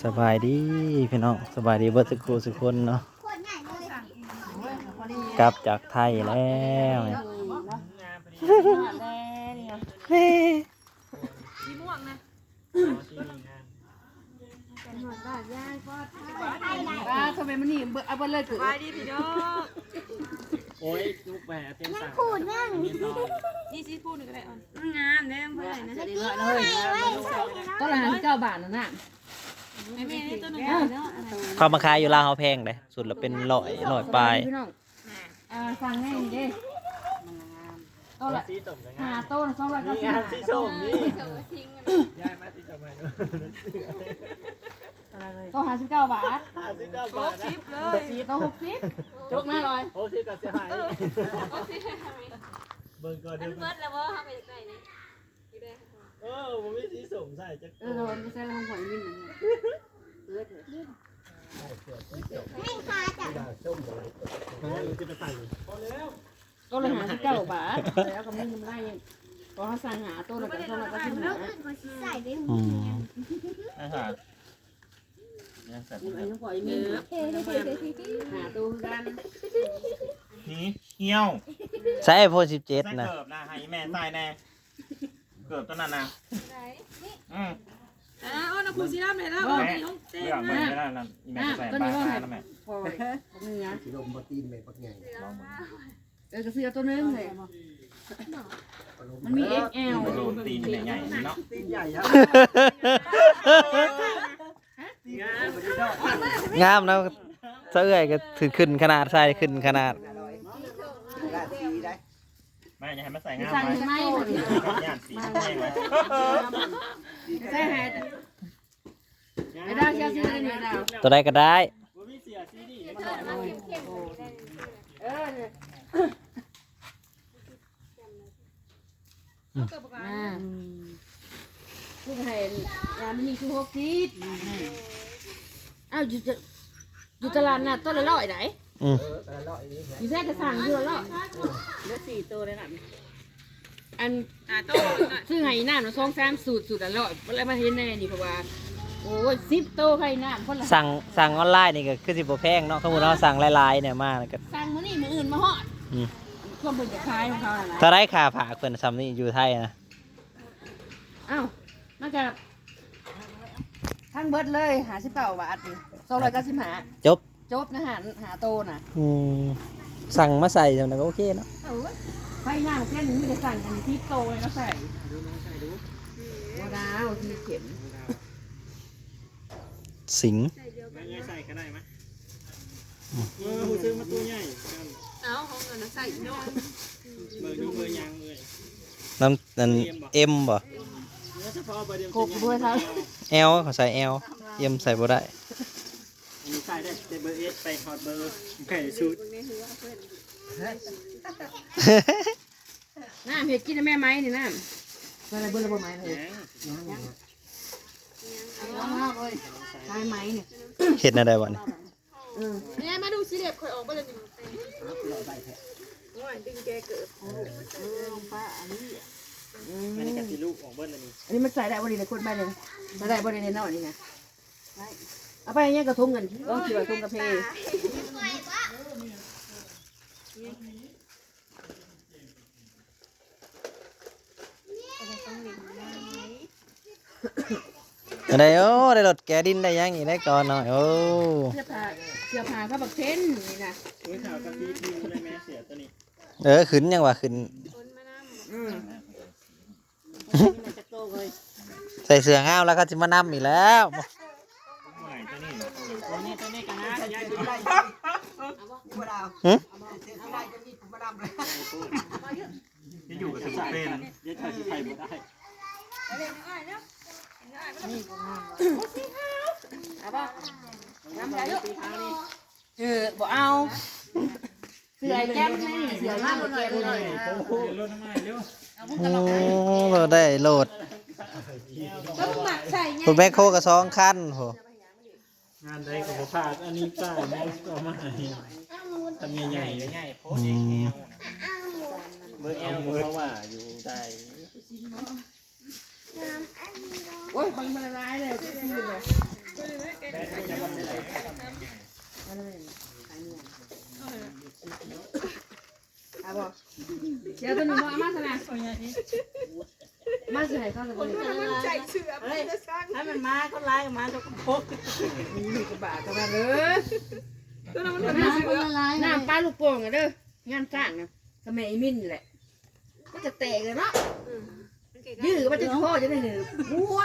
ສະບາຍດີພີ່ນ້ອງ ສະບາຍດີເບິດສຸຂູສຸຄົນເນາະ ກັບຈາກໄທແລ້ວ. ສີມ່ວງນະ ປາ ທຳໄມມັນນີ້ເບິດ ເອົາເບິດເລີຍ ສະບາຍດີພີ່ນ້ອງ. ໂອ້ຍ ຈຸກໄປຫາເຕັມ ຍັງຂູດຍັງ ນີ້ສີພູນີ້ກໍໄດ້ອ່ອນ ງາມເດ້ ເພິ່ນນະ ໂຕລະຫ້າສິບເກົ້າບາດນັ້ນນະ ໃຫ້ແມ່ໄດ້ໂຕໜຶ່ງເນາະ. ເຂົາມາຂາຍຢູ່ລາວເຮົາແພງເດ້ ຊຸດລະເປັນຮ້ອຍ ຮ້ອຍປາຍ. ອ່າ ສັ່ງແນ່ນີ້ເດ້ ໂຕລະ ຫ້າໂຕນະ ສອງຮ້ອຍເກົ້າສິບຫ້າ ໂຕ ຫ້າສິບເກົ້າບາດ ຫ້າສິບເກົ້າບາດ ຫົກສິບເລີຍ ໂຕຫົກສິບ ຈົກມາລອຍ ຫົກສິບກໍເສຍຫາຍ ເອີ ຫົກສິບ ເບິ່ງກ່ອນເດີ ມັນເບິດແລ້ວບໍ່ ເຮົາກໍຢາກໄດ້ນີ້ ເອີ ບໍ່ມີສີສົ້ມໃສ່ຈັກ ເອີ ໂຕ ແຕ່ວ່າມັນໃສ່ລະຫອຍມິນ ເອີ ໂຕລະຫ້າສິບເກົ້າບາດ ແລ້ວກໍມີນ້ຳລາຍ ເພາະເຮົາສັ່ງຫ້າໂຕ ແລ້ວກໍສອງຮ້ອຍເກົ້າສິບຫ້າ ອືມ ໃສ່ໄປ ຍັງໃສ່ ອັນນີ້ຂອງອີ່ມິນ ເອີ ຫ້າໂຕຄືກັນ ຫີ ຫ່ຽວ ໃສ່ໄອໂຟນສິບເຈັດ ໃສ່ ນະ ເກີບນະ ໃຫ້ອີ່ແມ່ໃສ່ແດ່ ເກີບຕົວນັ້ນນະ ໃດ ນີ້ ອືມ ອ່າ ເອົານະ ຜູ້ສີດຳໃຫ້ລາວ ນີ້ຂອງເຕັມ ເລືອກເບິ່ງ ນະ ໄດ້ນັ້ນ ອີ່ແມ່ໃສ່ ອ່າ ບາງ ຕົວນີ້ ນະ ແມ່ ໂອ້ຍ ບັກເໜືອ ສີລົມບໍ່ ຕີນແມ່ບັກໃຫຍ່ ລອງເບິ່ງ ເອີ ກໍຊື້ເອົາຕົວໜຶ່ງເລີຍ ມັນມີ ເອັກແອລ ໂດນຕີນໃຫຍ່ໆເນາະ ຕີນໃຫຍ່ ງາມເນາະ ສາວເອື້ອຍກໍຖືຂຶ້ນຂະໜາດ ໃສ່ຂຶ້ນຂະໜາດ ລາດສີໄດ້ ແມ່ ຢ່າໃຫ້ມັນໃສ່ງາມ ໃສ່ ໄວ້ ໃໝ່ ຢ້ານສີແພງໄວ້ ໃສ່ໃຫ້ ໄດ້ດາວ ເສື້ອສີນີ້ດາວ ຕົວໃດກໍໄດ້ ບໍ່ມີເສື້ອສີນີ້ ເອີ ອືມ ອ່າ ອືມ ຄືໃຫ້ ຢາມນີ້ຄືຫົກສິບ ອ້າວ ຢູ່ ຢູ່ຕະຫຼາດນັດໂຕລະຮ້ອຍໃດ ອືມ ຢູ່ໃສກໍສັ່ງຢູ່ລະຮ້ອຍ ເຫຼືອສີ່ໂຕໄດ້ນະ ອັນ ຫ້າໂຕ ຊື້ໃຫ້ອີ່ນ້ຳນະ ສອງສາມສູດ ສູດລະຮ້ອຍ ແລ້ວມາເຫັນແນ່ນີ້ ເພາະວ່າ ໂອ້ຍ ສິບໂຕໃຫ້ອີ່ນ້ຳ ຄົນລະ ສັ່ງ ສັ່ງອອນລາຍນີ້ກໍຄືຊິບໍ່ແພງເນາະ ສົມມຸດເຮົາສັ່ງຫຼາຍໆນີ້ມາກໍ ສັ່ງມື້ນີ້ມື້ອື່ນມາຮອດ ອືມ ຄວາມເພິ່ນຈະຂາຍຂອງເຂົາຫັ້ນນະ ເທົ່າໃດຄ່າຝາກເພິ່ນຊ່ຳນີ້ຢູ່ໄທນະ? ອ້າວ ມັນກະທັງເບິດເລີຍ ຫ້າສິບເກົ້າບາດນີ້ ສອງຮ້ອຍເກົ້າສິບຫ້າ ຈົບ ຈົບນະ ຫ້າ ຫ້າໂຕນະ ອືມ ສັ່ງມາໃສ່ຈັ່ງໃດກໍໂອເຄເນາະ ເອີ ໄປງານເປັນມີແຕ່ສັ່ງອັນສິບໂຕເລີຍມາໃສ່ ບໍ່ດາວ ທີ່ເຂັມ ສິງ ໃສ່ກໍໄດ້ມະ ເອີ ຮູ້ສຶກວ່າຕົວໃຫຍ່ ເອົາ ຂອງເງິນໃສ່ເນາະ ເບີຫຍັງ ເບີຫຍັງເອີຍ ນຳ ອັນ ເອັມບໍ່ ເອີ ສະເພາະເບີເອັມ ໂກກດ້ວຍເນາະ ແອລ ເຂົາໃສ່ແອລ ເອັມໃສ່ບໍ່ໄດ້ ອັນນີ້ໃສ່ໄດ້ແຕ່ເບີເອັສໄປຮອດເບີໃຫຍ່ສຸດ ນ້ຳເຮັດກິນໃຫ້ແມ່ໄມ້ນີ້ ນ້ຳ ໃສ່ໄດ້ເບິດແລ້ວບໍ່ໄມ້ເອີຍ ຍັງ ຍັງ ເອົາເອົາເອີຍ ໃສ່ໄມ້ນີ້ ເຮັດແນວໃດບັດນີ້? ເອີ ແມ່ມາດູ ສີເລັບຂ້ອຍອອກໄປແລ້ວນີ້ ໂອ້ຍ ດຶງແກເກີບ ເອີ ເອີ ປ້າ ອັນນີ້ ອືມ ອັນນີ້ກໍຊິລຸອອກເບິດແລ້ວນີ້ ອັນນີ້ມັນໃສ່ໄດ້ບໍ່ນີ້ນະ ຄົນໄປນີ້ ໃສ່ໄດ້ບໍ່ນີ້ ນ້ອຍນີ້ນະ ໄດ້ ເອົາໄປຫຍັງກະຖົງເງິນ ເອີ ຄິດວ່າຖົງກາເຟ ອັນໃດ ໂອ້ ໄດ້ລົດແກດິນໄດ້ຫຍັງອີກແລ້ວກ່ອນເນາະ ໂອ້ ເສື້ອຜ້າ ເສື້ອຜ້າກັບບັກເທັນນີ້ນະ ໂອ້ຍ ຂາວກະຕິຢູ່ໃນແມ່ເສື້ອຕົວນີ້ ເອີ ຂຶ້ນຫຍັງວະ ຂຶ້ນ ອືມ ໃສ່ເສື້ອງາມແລ້ວ ເຂົາຊິມານຳອີກແລ້ວ ໂອ້ຍ ຕົວນີ້ ຕົວນີ້ ຕົວນີ້ກໍງາມ ຫື? ຈະຢູ່ກັບເປັນ ເອີ ບໍ່ເອົາ ເສື້ອແກ້ມນີ້ ເສື້ອງາມແກ້ມນີ້ ໂອ້ ບໍ່ໄດ້ໂຫຼດ ລົດແບັກໂຄກໍສອງຄັນພຸ້ນ. ງານໃດກໍບໍ່ພາດ ອັນນີ້ປ້າແມ່ເອົາມາໃຫ້ ທຳໃຫຍ່ໆ ໃຫຍ່ໂພດ ອືມ ເອັກແອລນະ ເບີແອລກໍເຂົາວ່າຢູ່ໄດ້ ໂອ້ຍ ເບິ່ງມັນລາຍແລ້ວ ຄືຊິຢູ່ເລີຍ ດຽວຕົວນີ້ບໍ່ເອົາມາຊັ້ນນະ ມາຊິໃຫ້ເຂົາ ໃສ່ເສື້ອ ເຮີ້ຍ ໃຫ້ມັນມາ ຄົນຫຼາຍກໍມາ ຕົວກະໂປງ ມີລູກກະບະກະບະເດີ ຕົວນັ້ນມັນ ນ້ຳປາລູກໂປ່ງນະເດີ ງານສ້າງນະ ກະແມ່ອີມິນນີ້ແຫຼະ ມັນຈະແຕກແລ້ວເນາະ ອືມ ຢື້ມັນຈະພໍຈະໄດ້ນີ້ ຫົວ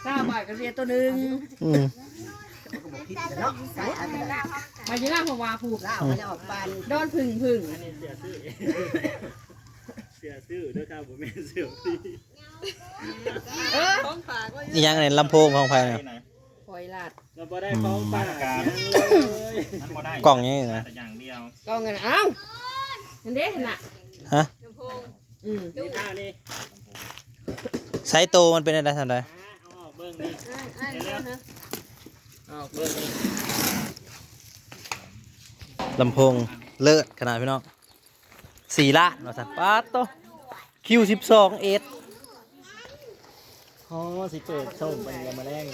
ຊາວບາດກະເສຍຕົວໜຶ່ງ ອືມ ມາຢູ່ນະ ເພາະວ່າຜູ້ ລາວກໍຈະອອກປານ ດອນຜຶ່ງ ຜຶ່ງ ອັນນີ້ເສື້ອຊື້ ເສື້ອຊື້ເດີ ຖ້າບໍ່ແມ່ນເສື້ອຟຣີ ເອີ ຂອງຝາກວ່າ ອີ່ຫຍັງນີ້ ລຳໂພງຂອງໃຜນະ? ຄອຍລາດ ລະບໍ່ໄດ້ຂອງຝາກ ອືມ ຫຍັງເລີຍ ມັນບໍ່ໄດ້ ກ່ອງຫຍັງນີ້ນະ? ແຕ່ຢ່າງດຽວ ກ່ອງນັ້ນ ເອົ້າ ນັ້ນເດ້ຫັ້ນນະ ຮະ? ລຳໂພງ ອືມ ນີ້ ໃສ່ໂຕມັນເປັນແນວໃດ ສ່ຳໃດ? ເອົາອອກເບິ່ງນີ້ ເອົາອອກເບິ່ງນີ້ ລຳໂພງເລີດຂະໜາດພີ່ນ້ອງ ສີ່ລ້ານວ່າຊັ້ນ ປາດໂຕ ຄິວສິບສອງເອັດ ອໍ ຊິເປີດໂຊມໄປຍາມມະແລງ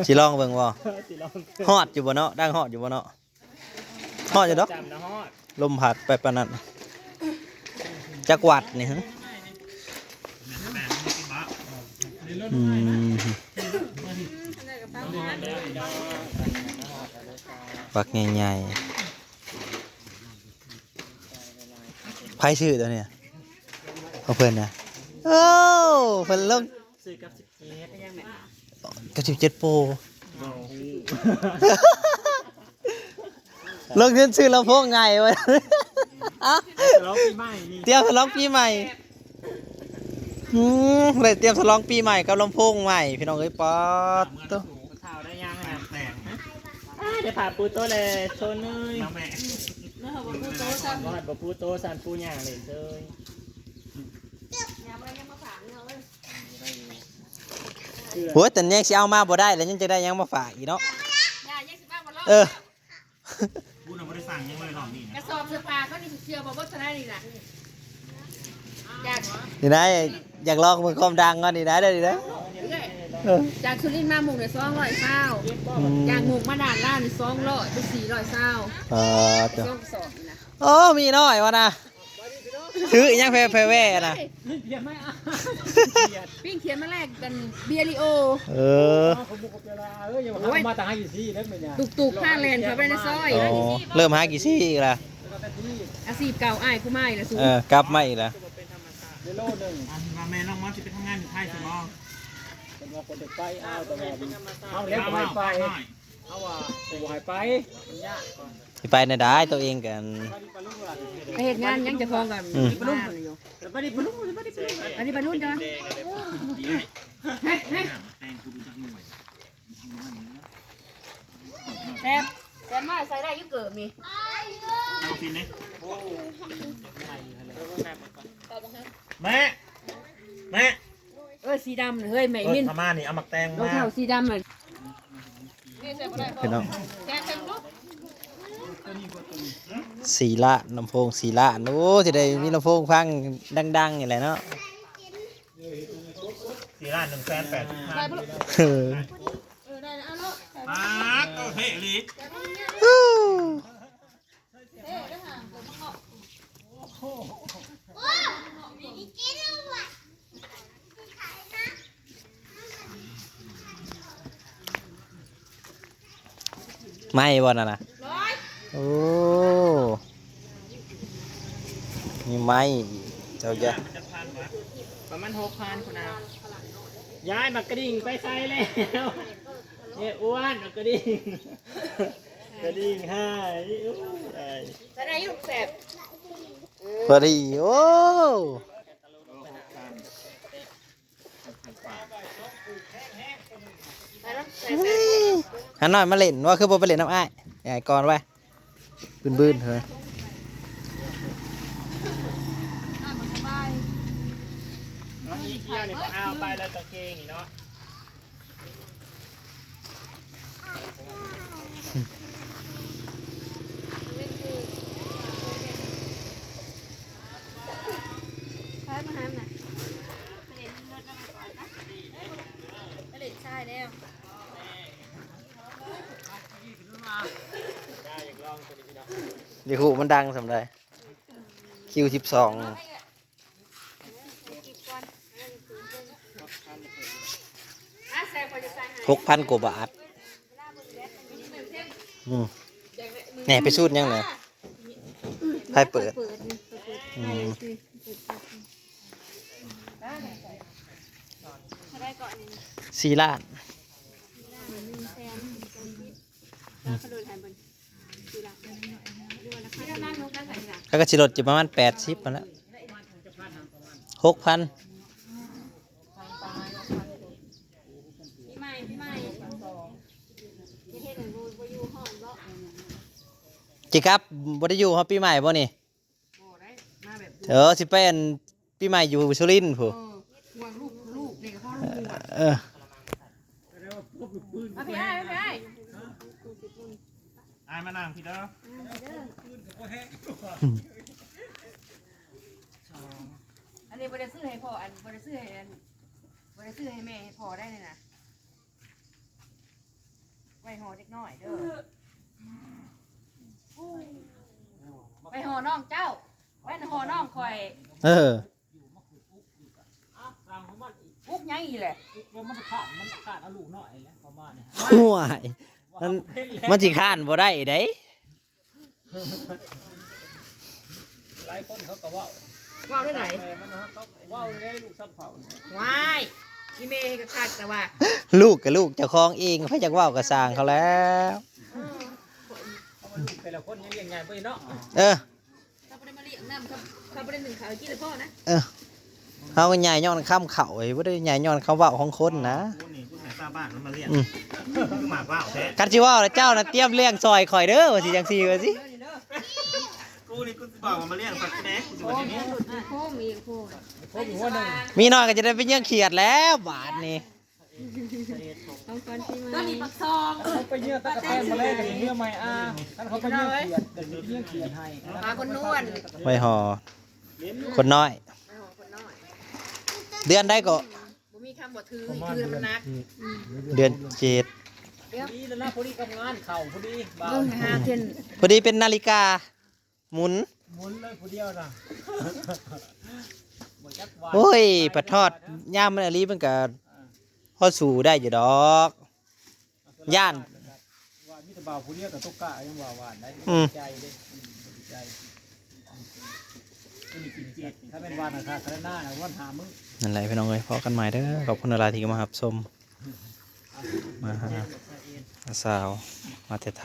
ຊິລອງເບິ່ງບໍ່? ຊິລອງ ຮອດຢູ່ບໍ່ເນາະ? ດັງຮອດຢູ່ບໍ່ເນາະ? ຮອດຢູ່ດອກ ຈຳນະຮອດ ລົມພັດໄປປານນັ້ນ ຈັກວັດນີ້ຫື? ອືມ ບັກໃຫຍ່ໆ ໃຜຊື້ຕົວນີ້? ຂອງເພິ່ນນະ ໂອ້ ເພິ່ນລົງ ຊື້ກັບສິບເຈັດ ກັບສິບເຈັດໂປຣ ບໍ່ຮູ້ ລົງທຶນຊື້ລຳໂພງໃຫຍ່ເວີ້ຍ ສະຫຼອງປີໃໝ່ນີ້ ຕຽມສະຫຼອງປີໃໝ່ ອືມ ໄດ້ຕຽມສະຫຼອງປີໃໝ່ກັບລຳໂພງໃໝ່ ພີ່ນ້ອງເອີຍ ປາດໂຕ ເຖົ້າໄດ້ຍັງນະ ແຕ່ງ ອ້າ ໄດ້ພາປູໂຕະແລ້ວ ໂຊນເອີຍ ມາແມ່ ບໍ່ຮອດບໍ່ປູໂຕະ ສັນປູຍ່າງເລີຍເຊີຍ ໂອ້ຍ ແຕ່ຍັງຊິເອົາມາບໍ່ໄດ້ແລ້ວ ຍັງຈະໄດ້ຫຍັງມາຝາກອີກເນາະ ເອີ ກູນະບໍ່ໄດ້ສັ່ງຫຍັງເລີຍຮອບນີ້ນະ ກະສອບເສື້ອຜ້າເຂົານີ້ ເຊື່ອບໍ່ເບິດເທົ່າໃດນີ້ນະ ຢາກ ນີ້ນະ ຢາກລອງເບິ່ງຄວາມດັງກ່ອນນີ້ນະ ເດີນີ້ນະ ເອື້ອຍ ເອີ ຈາກສຸລິນມາມຸກນີ້ສອງຮ້ອຍຊາວ ອືມ ຈາກມຸກມາດ່ານລາວນີ້ສອງຮ້ອຍ ເປັນສີ່ຮ້ອຍຊາວ ອ່າ ສອງກະສອບນີ້ນະ ໂອ້ ມີນ້ອຍວ່ານະ ຖືອີ່ຫຍັງແຜ່ໆແວ່ນະ ປີ້ງຂຽນມາແລກກັນເບຍລິໂອ ເອີ ໂອ້ຍ ຕຸກໆ ພາແລ່ນເຂົ້າໄປໃນຊອຍ ໂອ້ ເລີ່ມຫາກີ່ຊີອີກລະ ອາຊີບເກົ່າອ້າຍກູມາອີກລະສູ ເອີ ກັບມາອີກລະ ເລໂລໜຶ່ງ ອັນວ່າແມ່ນ້ອງມອນຊິໄປທຳງານຢູ່ໄທຊັ້ນບໍ່? ເພິ່ນວ່າເພິ່ນຈະໄປ ອ້າວ ແຕ່ວ່າເຮົາແລ້ວບໍ່ໃຫ້ໄປ ເຮົາວ່າບໍ່ໃຫ້ໄປ ມັນຍາກກ່ອນ ຊິໄປແນວໃດ ໂຕເອງກັນ ໄປເຮັດງານຫຍັງ ເຈົ້າຂອງກັນ ອືມ ອັນນີ້ປາລຸງ ອັນນີ້ປາລຸງ ອັນນີ້ປາລຸງ ອັນນີ້ປາລຸງຈ້ະ ແຊບ ແຊບມາກ ໃສ່ໄດ້ຢູ່ເກີບນີ້ ແມ່ ແມ່ ເອີ ສີດຳເຮີ້ຍ ແມ່ ເອີ ມິນ ພະມ້ານີ້ເອົາໝາກແຕງມາ ລອງເທ້າສີດຳ ພີ່ນ້ອງ ສີ່ລ້ານ ລຳໂພງສີ່ລ້ານ ໂອ້ ຊິໄດ້ມີລຳໂພງຟັງດັງໆນີ້ແຫຼະເນາະ ສີ່ລ້ານໜຶ່ງແສນແປດສິບພັນ ເອີ ເອີ ໄດ້ແລ້ວ ເອົາໂລດ ປາດໂຕ ເທ່ອີ່ຫຼີ ໄມ້ບໍ່ນັ້ນນະ ໂອ້ ມີໄມ້ ເຈົ້າຢາ ປະມານຫົກພັນພຸ້ນນະ ຍາຍ ໝາກກະດິ່ງໄປໃສແລ້ວ? ເອີ ອ້ວນ ໝາກກະດິ່ງ ກະດິ່ງຫາຍ ໂອ້ຍ ຕາຍ ແຊບ ພໍດີ ໂອ້ ຫານ້ອຍມາຫຼິ້ນ ວ່າຄືບໍ່ໄປຫຼິ້ນນຳອ້າຍ ອ້າຍກ່ອນໄວ້ ບືນໆ ເຮີ້ຍ ໃຜມາຫານະ? ໄດ້ຮູ້ມັນດັງສ່ຳໃດ ຄິວສິບສອງ ຫົກພັນກວ່າບາດ. ອືມ ແນ່ ໄປສູດຫຍັງແຫຼະ? ໃຜເປີດ? ເປີດນີ້ ເປີດ ອືມ ສີ່ລ້ານ ໜຶ່ງແສນ ເຂົາກໍຊິລົດຢູ່ປະມານແປດສິບຫັ້ນແຫຼະ ຫົກພັນ. ເຈກັບ ບໍ່ໄດ້ຢູ່ຮອດປີໃໝ່ບໍ່ນີ້? ເອີ ຊິໄປອັນປີໃໝ່ຢູ່ສຸລິນພຸ້ນ. ເອີ ຫ່ວງລູກ ລູກນີ້ກໍພໍລູກ ເອີ ມາພີ່ອ້າຍ ມາພີ່ອ້າຍ ອ້າຍມານັ່ງພີ້ເດີ. ອັນນີ້ບໍ່ໄດ້ຊື້ໃຫ້ພໍ່ ອັນ ບໍ່ໄດ້ຊື້ໃຫ້ອັນ ບໍ່ໄດ້ຊື້ໃຫ້ແມ່ ໃຫ້ພໍ່ໄດ້ນີ້ນະ. ໄວ້ຫໍ່ເດັກນ້ອຍເດີ ໄວ້ຫໍ່ນ້ອງເຈົ້າ ໄວ້ຫໍ່ນ້ອງຂ້ອຍ. ເອີ ອຸກຫຍັງອີກແຫຼະ ມັນຂາດ ມັນຂາດເອົາລູກນ້ອຍແຫຼະປະມານນີ້. ໂອ້ຍ ມັນ ມັນຊິຄ້ານບໍ່ໄດ້ເດ້. ຫຼາຍຄົນເຂົາກໍເວົ້າ ເວົ້າແນວໃດ? ເຂົາເວົ້າໃນລູກຊຳເຜົ່ານີ້ ວ້າຍ ອີແມ່ກໍຄັກແຕ່ວ່າ ລູກກໍລູກເຈົ້າຂອງເອງ ໃຜຢາກເວົ້າກໍຊ່າງເຂົາແລ້ວ. ເອີ ເຂົາວ່າລູກແຕ່ລະຄົນຍັງລ້ຽງໃຫຍ່ບໍ່ເນາະ. ເອີ ເຂົາບໍ່ໄດ້ມາລ້ຽງນຳ ເຂົາ ເຂົາບໍ່ໄດ້ໜຶ້ງເຂົ້າໃຫ້ກິນແລ້ວພໍນະ. ເອີ ເຮົາກໍໃຫຍ່ຍ້ອນຄຳເຂົາ ບໍ່ໄດ້ໃຫຍ່ຍ້ອນຄຳເວົ້າຂອງຄົນນະ. ໂອ້ ນີ້ຜູ້ຊາຍຊາວບ້ານມັນມາລ້ຽງ ອືມ ຄືໝາກເວົ້າແທ້. ຄັນຊິເວົ້າແລ້ວ ເຈົ້ານະຕຽມລ້ຽງຊ່ອຍຂ້ອຍເດີ ວ່າຊິຈັ່ງຊີ້ ວ່າຊິ. ກູນີ້ກູຊິບອກວ່າມາລ້ຽງສັດແທ້ ກູຊິວ່າແນວນີ້. ໂຄມອີກ ໂຄມ ໂຄມອີກຫົວໜຶ່ງ ມີນ້ອຍກໍຈະໄດ້ໄປເຍືອງຂຽດແລ້ວບາດນີ້. ຂອງຂວັນປີໃໝ່ ຕອນນີ້ປັກຊອງ ເຂົາໄປເຍືອງຕັກກະແຕນມາແລ້ວ ກໍເຍືອງໃໝ່ອາ ຄັນເຂົາໄປເຍືອງຂຽດ ກໍເຍືອງຂຽດໃຫ້ ປາຄົນນວນ ໄວ້ຫໍ່ຄົນນ້ອຍ. ໄວ້ຫໍ່ຄົນນ້ອຍ ເດືອນໃດກໍ ບໍ່ມີຄຳບໍ່ຖື ຖືມັນໜັກ. ເດືອນເຈັດ ພໍດີແລ້ວນະ ພໍດີກັບງານເຂົ້າ ພໍດີ ເບິ່ງຫາເຊັ່ນ ພໍດີເປັນນາລິກາ ໝູນ ໝູນເລີຍຜູ້ດຽວນະ ບໍ່ຈັກວ່າ. ໂອ້ຍ ພັດທອດຍາມມັນອີ່ຫຼີ ມັນກະພໍສູ້ໄດ້ຢູ່ດອກ ຢ້ານ ວ່າມີແຕ່ບ່າວຜູ້ດຽວກໍຕົກກະ ຍັງວ່າຫວານໄດ້ ອືມ ໃຈເດ້ ອືມ ໃຈ ຕົວນີ້ກິນເຈັດ ຖ້າແມ່ນຫວານນະ ຖ້າຄະນານະ ຫວານຫ້າມື້. ນັ້ນແຫຼະພີ່ນ້ອງເອີຍ ພໍ້ກັນໃໝ່ເດີ ຂອບຄຸນຫຼາຍໆທີ່ເຂົ້າມາຮັບຊົມ ມາຫາ ອາສາວ ມາແຕ່ໄທ.